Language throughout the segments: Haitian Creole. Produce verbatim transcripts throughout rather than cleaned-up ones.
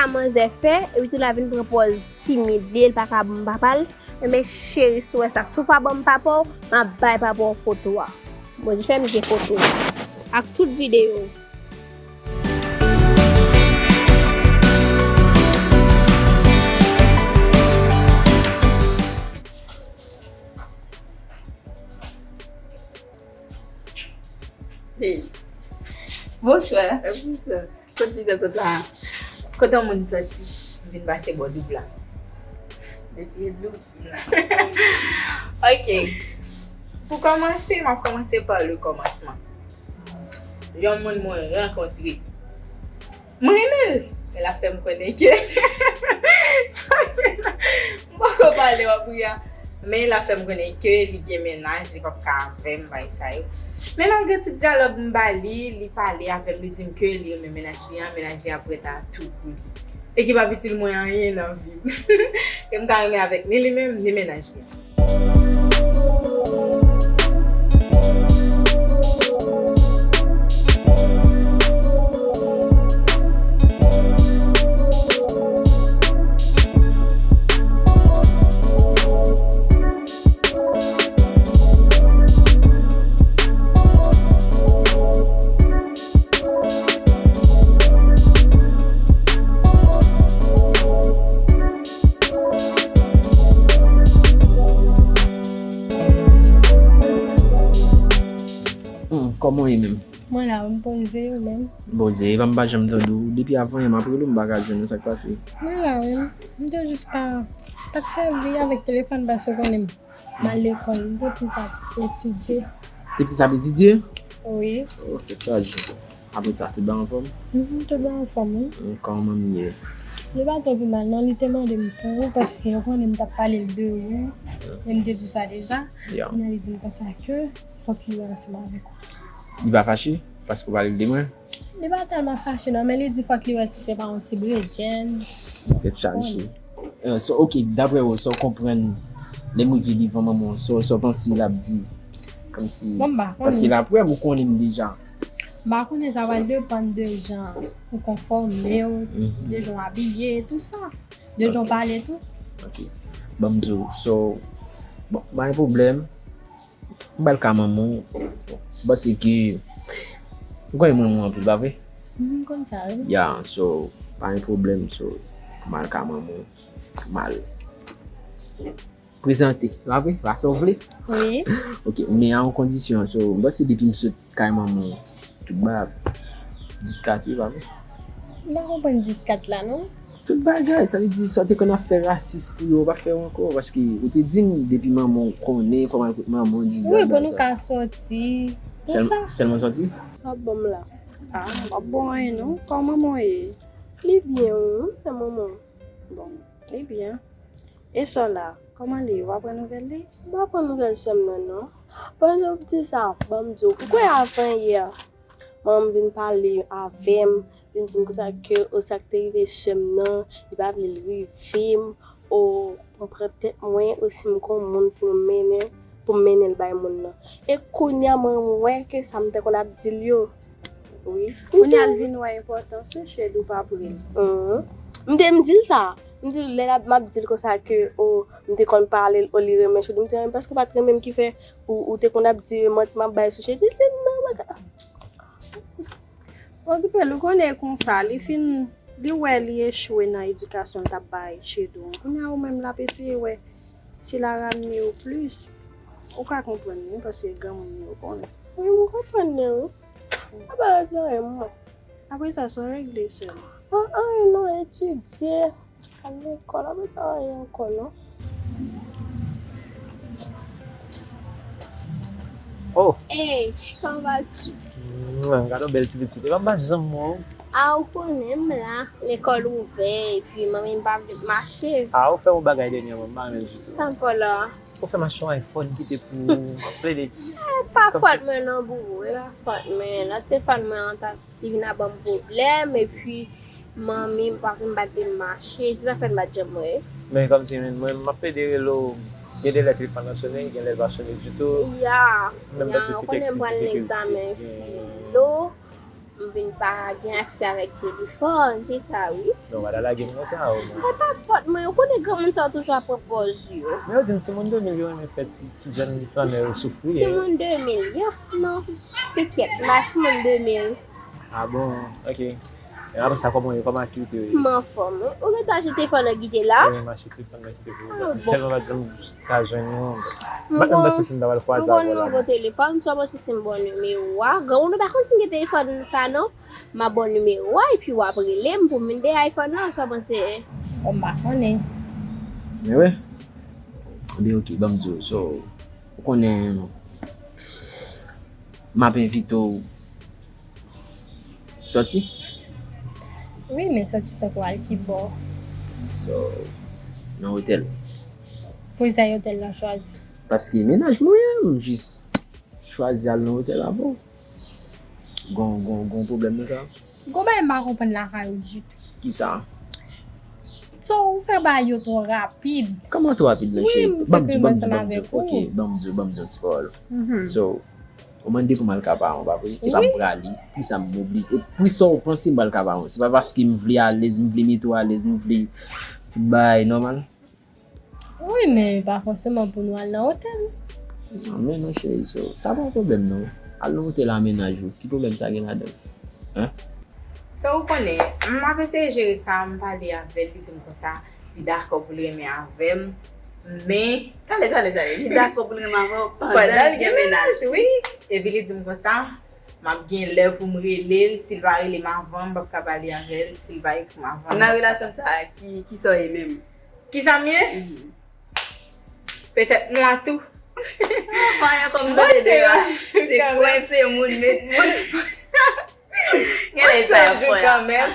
Manzè fè, epi tou la vin pran pòz timid li, li pa ka ban m papa l. Enben, cheri, si w wè sa, si w pa ban m papa w, m ap bay papa w foto a. Bon, di fè m gen foto a. Ak tout videyo. Hey. Bonswa. Bonswa. Kote li sot la? Kote yon moun soti? M vin pase bò doub la. Depi doub la. Ok. Pou kòmanse, m ap kòmanse pa le kòmansman. Yon moun mwen rankontre. Mwen renmen l, men l ap fè m konnen ke m poko pale w ap ri a. Men l ap fè m konnen ke li gen mennaj, li p ap ka avè m, bagay sa yo. Men malgre tout dyalòg m ba li, li pale avè m, li di m ke li renmen mennaj li an, mennaj li an prèt a tou pou li. E ki p ap itil mwen anyen nan vi m. E m ta renmen avèk ni li menm, ni mennaj li an. Hmm, kòman w ye menm? Mwen la, m poze, ou menm? M poze, epa m pa janm tande w. Depi avan yè m ap rele w, m pa ka jwenn ou, sa k pase? Mwen la, wi. M te jis pa, pa t sèvi avèk telefòn paske w konnen m al lekòl, m te plis ap etidye. Te plis ap etidye? Wi. Ok, chaje. Apre sa, tout bagay anfòm? Mhm, tout bagay anfòm, wi. Mm, kòman manmi ye? Li pa twò pi mal, non, li te mande m pou ou, paske yo konnen m t ap pale l de ou, e m te di sa deja. Ya. Kounye a li di m konsa ke fòk li wè ansanm avèk ou. Li pa fache paske w pale l de mwen? Li pa tèlman fache non, men li di fòk li wè si se pa yon ti bredjenn. Tèt chaje. Eh, so, ok, daprè ou, sa w konprann lè m rive devan manman w, sa w, sa w panse l ap di? Kòmsi, bon, m pa konnen. Paske l ap wè m, ou konnen m deja. M pa konnen, sa pral depann de jan ou konfòme w, mhm, de jan w abiye, tou sa. De jan w, ok, pale tou. Ok. Ban m di w, so, bon, pa gen pwoblèm. M pral ka manman w. Bon, m panse ke ou konnen m renmen w anpil, pa vre? Mhm, m konn sa, wi. Ya, so, pa gen pwoblèm, so, m pral ka manman w. M pral prezante, pa vre? Pa sa w vle? Wi. Ok, men a yon kondisyon, so, m panse depi m sot kay manman w, tout bagay ap diskat, wi, pa vre? M pa konprann diskat la, non. Tout bagay, sa vle di, sa w te konn ap fè rasis pou yo, w pa fè yo ankò, paske ou te di m depi manman w konnen, fò m al kot manman w, dis bagay sa. Wi, pou nou ka sòti, tout sa. Sèlman sòti? Sa ap ban m la. Ah, m p ap ba w anyen, non. Kòman manman w ye? Li byen, wi, e manman w? Bon, li byen. E sè w la, kòman li ye? W ap pran nouvèl li? M pa pran nouvèl sè m nan, non. Pandan w ap di sa, ban m di w, ou kwè avan yè, manman m vin pale avè m, vin di m konsa ke o sa k te rive sè m nan, li pa vle l rive m, o, pou m pran tèt mwen, o si m gon moun pou m mennen, pou m mennen l bay moun nan. E kounye a, mwen, m wè ke sa m te konn ap di l yo, wi. Kounye a, l vin wè enpòtans ou, Chedou pa pre l. Mhm. M te, m di l sa. M di l, lè l ap, m ap di l konsa ke, o, m te konn pale l, o, li renmen Chedou. M te, men paske w pa t renmen m ki fè ou, ou te konn ap di manti m ap bay sou Chedou. Li di, non, mwen ka. Okipe l, ou konnen e konsa, li fin, li wè li echwe nan edikasyon l t ap bay Chedou an. Kounye a ou menm l ap eseye wè si l a rann li ou plis. Ou ka konprann li, paske granmoun li ou konnen. Wi, m konprann li, wi. A pa règle anyen, mwen. Apre sa, sa w regle sèlman? An, anyen non, etidye. Al lekòl, apre sa, anyen ankò non. Oh! Hey, comment vas-tu? Mwen, gade yon bèl ti pitit. Epa m pa janm wè w. A, ou konnen m la. Lekòl ouvè, epi manmi m pa vle m mache. A, ou fè yon bagay dènyèman, m pa renmen l ditou. Sa m fè w la? Ou fè m achte yon iPhone ki te pou ou, m ap plede. Eh, pa fòt mwen non, boubou, e pa fòt mwen. Lòt telefòn mwen an ta, li vin ap ban m pwoblèm, epi manmi m pa vle m pa t vle m mache, se sa fè l pa t janm wè. Men kòmsi mwen, mwen, m ap plede rele w, gen de lè telefòn nan sone, gen lè l pa sone ditou. Ya, ya, ou konnen m pral nan egzamen filo. M vin pa gen aksè avèk telefòn, se sa wi. Non, w pa ta lage m konsa, o mwen. Se pa fòt mwen, ou konnen granmoun sa yo toujou ap pran pòz yo. Men yo di m timoun de mil yo renmen fè ti, ti jèn flannè yo soufri, hein. Timoun de mil, yep, non. Te kyèt, m pa timoun de mil. Ah bon, ok. E apre sa, kòman w ye? Kòman aktivite yo ye? M anfòm, wi. Ou gentan achte telefòn nan kite la? Wi, m achte telefòn nan kite pou ou. Ah, bon. Tèlman m pa t janm ka jwenn ou. M pa t menm panse si m ta pral kwaze avè w la. M gon nouvo telefòn, m swa panse se m ba w nimewo a. Granmoun ou pa konn si m gen telefòn sa non. M ap ba w nimewo a, epi w ap rele m pou m vin dèyè iPhone nan, sa w panse? Bon, m pa konnen. Men wi. Ebyen, ok, ban m di w, so, ou konnen, m ap envite w sòti? Wi, men sòti tankou al ki bò? So, nan otèl. Poukisa e otèl la chwazi? Paske mennaj mwen, m jis chwazi al nan otèl avè w. Gon, gon, gon pwoblèm nan sa? Gon bagay m pa konprann lakay ou ditou. Kisa? So, ou fè bagay yo twò rapid. Kòman twò rapid, la, cheri? Wi, m fè peyman ansanm avèk ou. Ok, ban m di w, ban m di w yon ti pawòl. So, ou mande pou m al ka paran w, pa vre? E pa m prale, poukisa m oblije, e poukisa w panse m pral ka paran w? Se pa paske m vle alèz, m vle mete w alèz, m vle tout bagay nòmal. Wi, men pa fòseman pou nou al nan otèl. Non, men non, cheri, so, sa pa yon pwoblèm, non. Al nan otèl a mennaj ou. Ki pwoblèm sa gen ladan l? Hein? Sa ou konnen, m ap eseye jere sa, m pale avè l, li di m konsa, li dakò pou l renmen avè m, men, talè, talè, talè, li dakò pou l renmen avè w pandan l gen mennaj, wi. Epi li di m konsa, m ap gen lè pou m rele l, si l pa rele m avan, m p ap ka pale avè l, si l pa ekri m avan. Nan relasyon sa a, ki, ki sa w ye menm? Kisa m ye? Petèt m la tou. Pa yon kòm tande de a. Se kwense moun met moun. Genlè sa y ap fè a.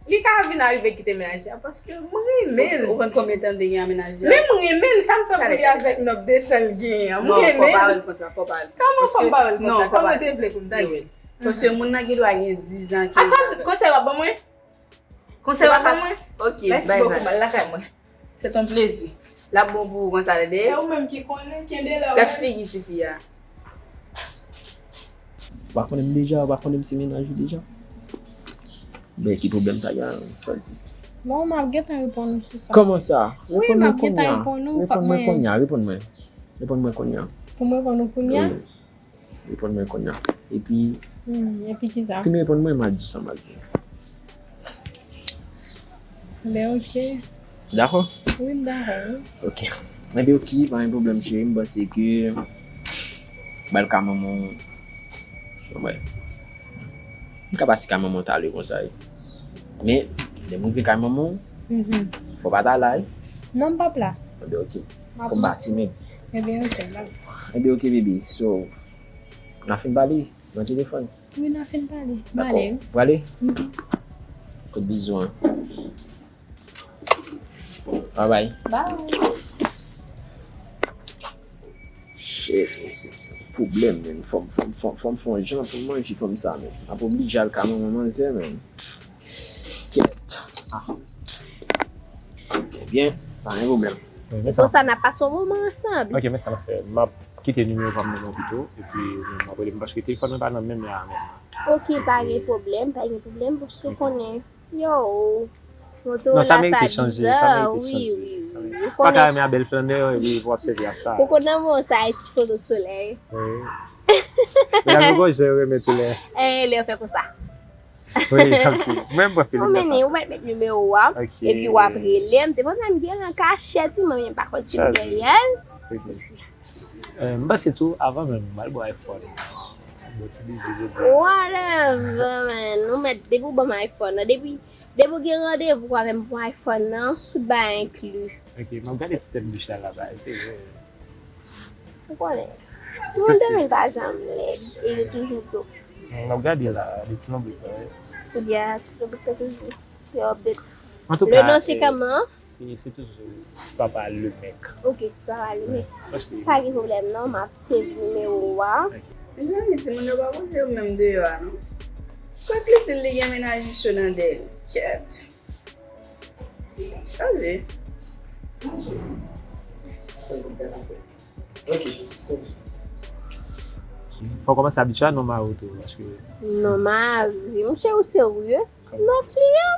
Li ka vin arive kite mennaj la paske m renmen l. Ou konn konbyen tan de gen an mennaj la? Men m renmen l, sa m fè pou li avèk nòb de tan l genyen an. M renmen l. Non, fò pa wè l konsa, fò pa wè l. Kòman fò m pa wè l konsa? Kòman w te vle pou m di w? Paske moun nan gen dwa gen diz an, kenz an. Konsèy w ap ban mwen? Konsèy w ap ban mwen? Ok, bay bay. Mèsi bokou, m al lakay mwen. Se t on plezi. L ap bon pou ou konsa, tande? E ou menm ki konnen, kenbe la. Gad figi tifi a. Ou pa konnen m deja, ou pa konnen m se mennaj ou deja? Ben, ki pwoblèm sa gen, sa l di? Bon, m ap gentan reponn ou sou sa. Kòman sa? Wi, m ap gentan reponn ou, fòk mwen. Reponn mwen kounye a, reponn mwen. Reponn mwen kounye a. Pou mwen reponn ou kounye a? Wi. Reponn mwen kounye a. Epi, hmm, epi kisa? Fin reponn mwen, m a di w sa m a di w. Ben, ok. Dakò? Wi, m dakò, wi. Ok. Ebyen, ok, pa gen pwoblèm, cheri. M panse ke m pral ka manman w. Bon, m ka pase ka manman w talè konsa, wi. Men, lè m rive kay manman w, fò w pa ta la, wi. Non, m p ap la. Ebyen, ok. Fò m pa timid. Ebyen, ok, bye. Ebyen, ok, baby. So, n a fin pale nan telefòn. Wi, n a fin pale. M ale, wi. Dakò. Ou prale? Mhm. Kout bizou, hein. Bye bye. Bye. Shit, se pwoblèm, men. Fò m, fò m, fò m, fò m fè yon jan pou m manje fanm sa, men. M ap oblije al ka manman manzè, men. Kèt. Ah. Ebyen, pa gen pwoblèm. Wi, men e konsa n ap pase yon moman ansanm. Ok, men sa n ap fè. M ap kite nimewo pa m nan men w pito, epi ou menm w ap rele m, paske telefòn mwen pa nan menm men a menm. Ok, pa gen pwoblèm, pa gen pwoblèm, paske ou konnen, yo, moto la sa dizan, wi, wi, wi. Ou konnen. Pa ka renmen a bèl flannè, epi w ap sèvi a sa. Ou konnen, bon, sa e ti foto solèy. Wi. Medam yo gon jan yo renmen tou lè. Eh, lè yo fè konsa. Wi, kòmsi. Mwen, mwen pran filin nan sa. Ou mèt met nimewo a, epi w ap rele m. Te panse m gen l an kachèt, wi, mwen menm pa konn si m genyen l. Ok. Eh, m panse tou, avan menm, m al ba w iPhone. Bon, ti bijou jodi a. Whatever, man. Ou mèt, depi w ban m iPhone nan, depi, depi w gen randevou avè m pou iPhone nan, tout bagay enkli. Ok, m ap gade ti tèt bouch la laba, se vre. Ou konnen, timoun de mil pa janm lèd, e yo toujou do. M ap gade la, li ti lonbrik la, wi. Kounye a, ti lonbrik la toujou. Se update. Antouka, le nom, c'est comment? Se, se toujou Ti Papa Lemèk. Ok, Ti Papa Lemèk. Pa gen pwoblèm non, m ap save nimewo a. Mezanmi, timoun yo pa poze yo menm deyò a non. Kwak li di l li gen mennaj li cho nan dèyè l. Kèt. Chaje. Ok. Fò w kòmanse abitye a non mari w tou, paske. Non mari, monchè, ou serye? Non kliyan.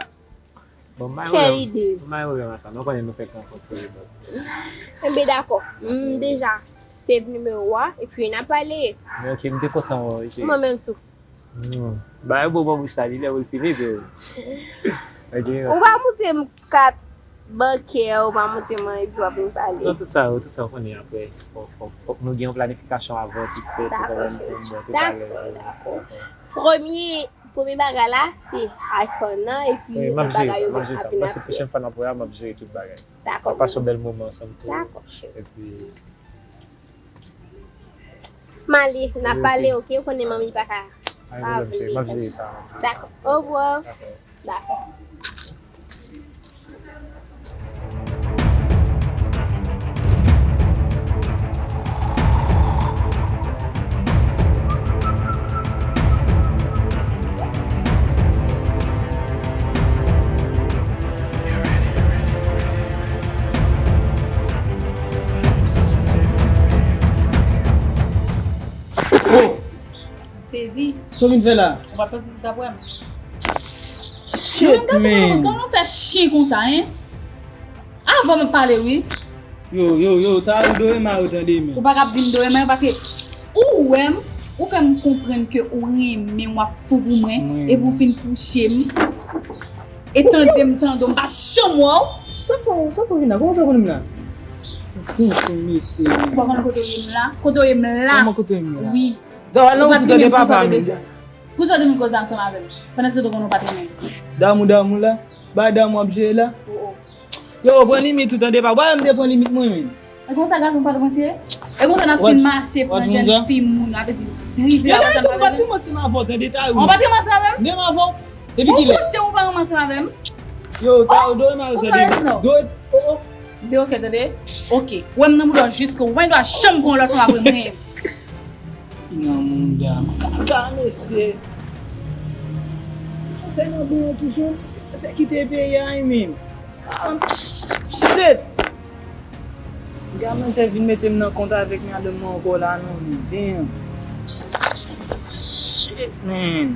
Bon, m pa gen pwoblèm. Kèl ide? M pa gen pwoblèm ak sa. Nou konnen nou fèk rankontre donk. Enben, dakò. M deja save nimewo a, epi n a pale. Men ok, m te kontan wè w, wi, cheri. Mwen menm tou. Hmm. Ba yo bon bò bouch la, li lè pou l fini, tou. Ok. Ou pa montre m kat bankè, ou pa montre m anyen, epi w ap vin pale. Non, tout sa, tout sa, w konnen apre. Fòk, fòk, fòk nou gen yon planifikasyon avan tout fèt, ou konprann, pou m bon, tout alèz. Dakò, dakò. Premye, premye bagay la, se iPhone nan, epi lòt bagay yo vin ap vin apre. Wi, m ap jere sa, m ap jere sa. Mwen se pwochèn fwa n ap wè a, m ap jere tout bagay. Dakò. N ap pase yon bèl moman ansanm tou. Dakò, cheri. Epi M ale, n ap pale, ok? Ou konnen manmi pa ka pa vle. Pa gen pwoblèm, cheri. M ap jere sa. Dakò. Au revoir. Dakò. Dakò. Oh! Sezi. Sa w vin fè la? Ou pa t panse si w t ap wè m? Shit, man. Kòman nou fè chen konsa, en? Avan m ap pale, wi. Yo, yo, yo, ta ou dwe ma yo tande, men. Ou pa kab di m dwe ma yo, paske ou wè m, ou fè m konprann ke ou renmen m, w ap fou pou mwen, epi ou fin kouche m. E tande m, tande w, m pa janm wè w. Sa fè w, sa fè w vin la? Kòman w fè konn m la? Tenten, mesye, men. Ou pa konn kote w ye m la? Kote w ye m la? Kòman kote w ye m la? Wi. Dawal nan wout ou tande papa m. Pou sa w te vin koze ansanm avè m. Pandan se tan konnen w pa t renmen m. Damou, damou la. Bay damou ap jere la. Oh, oh. Yo, pran limit ou tande pa. Ba m te pran limit mwen menm. E konsa gason pa t pran serye? E konsa n ap fin mache pran jèn fi moun, avè di rive la. Yo, pa t ranmanse m avè w tande ta yo. Ou pa t ranmanse avè m? Menm avè w. Depi kilè? Ou kouche ou pa ranmanse m avè m? Yo, ta yo dwe mal tande. Dwe, oh, oh. De ok tande. Ok. Ou wè m nan bouda w jiske ou pa gen dwa janm pran lòt fanm apre mwen. Nan mouda m. Kaka, mesye. Se nan bon toujou. Se, se kite peyi a, I mean. Ah, shit. Gade manzè vin mete m nan kont avèk madanm mwen ankò la, non, men damn. Shit, man.